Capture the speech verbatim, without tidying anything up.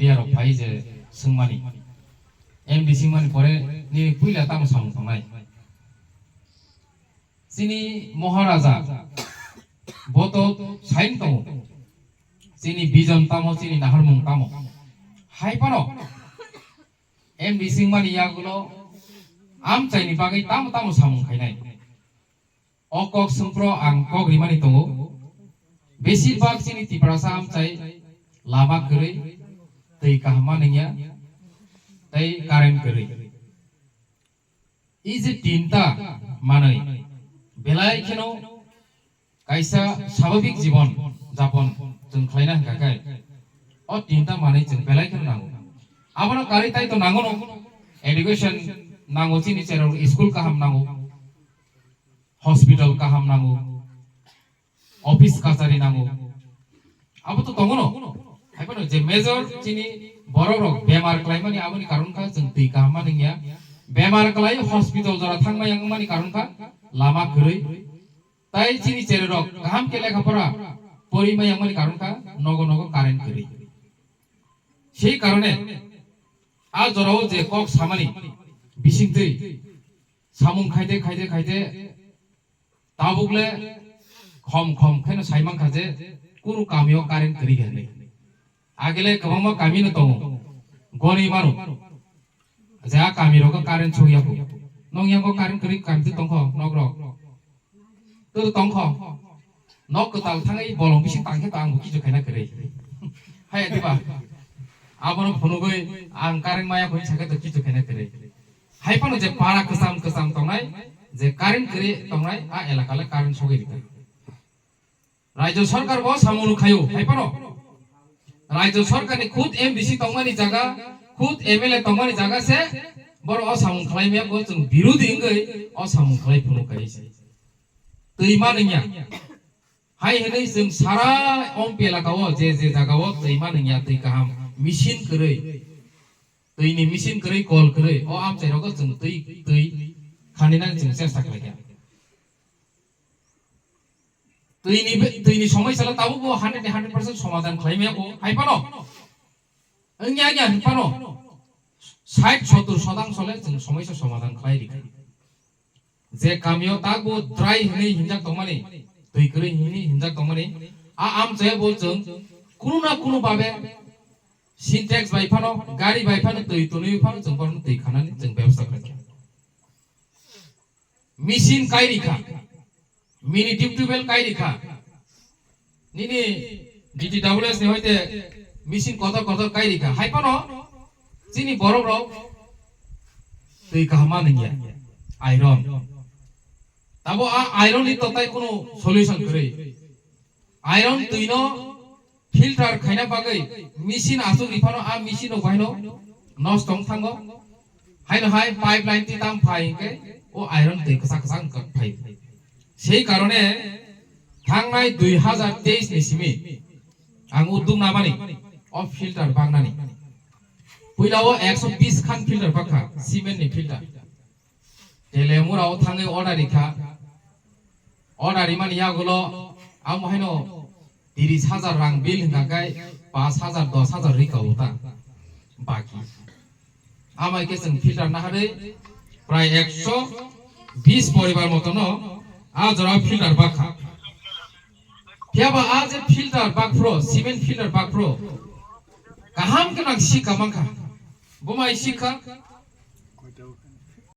Media rok phai je swngmani, M D swngmani pore nini puila tamo samung tongnai? Chini Maharaja bo to sain tongo, chini vision tamo, chini naharmung tamo. Hai phano M D swngmani yagulo amchaini bagwi tamo tamo samung khainai. O kok swngphro ang kok rimani tongo. Besir bak chini Tiprasa amchai lama kwrwi, twi kaham ma nungya, tei current kwrwi. I je tinta manwi belai kheno kaisa swabhabik jibon japon chwng khlaina hwnkha khe, o tinta manwi chwng belai kheno nango. Abono karwi tai to nangono, education nango, chini cherok school kaham nango, hospital kaham nango, office kachari nango. Abo to tongo no. Hai phano je major chini borok rok bemar klaimani, aboni karon kha chwng twi kaham ma nungya. Bemar klai hospital jora thangma yang mani karon kha lama kwrwi. Tai chini cherok kaham khe lekha pora pori ma yang mani karon kha nogo nogo current kwrwi. Sei karone a jorao je kok samani bisingtwi samung khaide khaide khaide tabukle khom khom kheno sai mankha je kunu kamio current kwrwi khe hinwi. Agele kwbangma kami no tongo, goni mano je a kami rogo current sokya kho. Nong yango current kwrwi kami tongkho nok rok. Toro tongkho. Nok kwtal thangwi bolong bisi tangkhe to ang bo kichu khaina kwrwi. Hai diba? Abono phunugwi ang current maya kho sakhe to kichu khaina kwrwi. Hai phano je para kwcham kwcham tongnai, je current kwrwi tongnai, a elaka le current sogwi rikha. Rajya sarkar bo samung rwkhaio, hai phano. Rajya sarkar ni khud M D C tongmani jaga, khud M L A tongmani jaga se borok o samung khlai maya bo chwng birodi wngwi o samung khlai phunuk kai se. Twi ma nungya. Hai hinwi chwng sara ompi elaka o je je jaga o twi ma nungya, twi kaham machine kwrwi. Twi ni machine kwrwi, kol kwrwi. O amchai rogo chwng twi, twi khani nang chwng chesta khlaikha. Twi ni be-, twi ni somai sala tabuk bo hundred ni hundred percent somadhan khlai maya bo. Hai phano. Wngya wngya hin phano. Sait sotur sotangso le chwng somai sa somadhan khlai rikha. Je kamio takbo dry hinwi hinjak tongmani, twi kwrwi hinwi hinjak tongmani, a amchai bo chwng kunu na kunu babe Sintex bai phano, gari bai phano, twi tunwi phano chwng bono twi khanani chwng bebostha khlaikha. Machine kai rikha, mini tube tubewell kai rikha, nini D T W S ni hoite machine kotor kotor kai rikha. Hai phano chini borok rok twi kaham ma nungya, iron. Tabo a iron ni totai kunu solution kwrwi. Iron twi no filter khaina bagwi machine aswk ri phano a machine rok bai no nosto wng thango. Haino hai pipeline twi tam phai hinkhe o iron twi kwchak kwchak wngkha phai. Sei karone thangnai dui hazar teis ni simi ang udduk namani o filter baknani. Puila o ekso bis khan filter bakha, cement ni filter. Telemura o thangwi order rikha. Order rimani yagulo amo haino tiris hajar rang bill hwnkha khe paanch hajar, dos hajar rika o ta baki. Amai khe chwng filter naharwi prai ekso bis poribar motono a jora filter bakha. Phiyaba a je filter bakphro, cement filter bakphro, kaham khe nang sikha mankha. Bo mai sikha?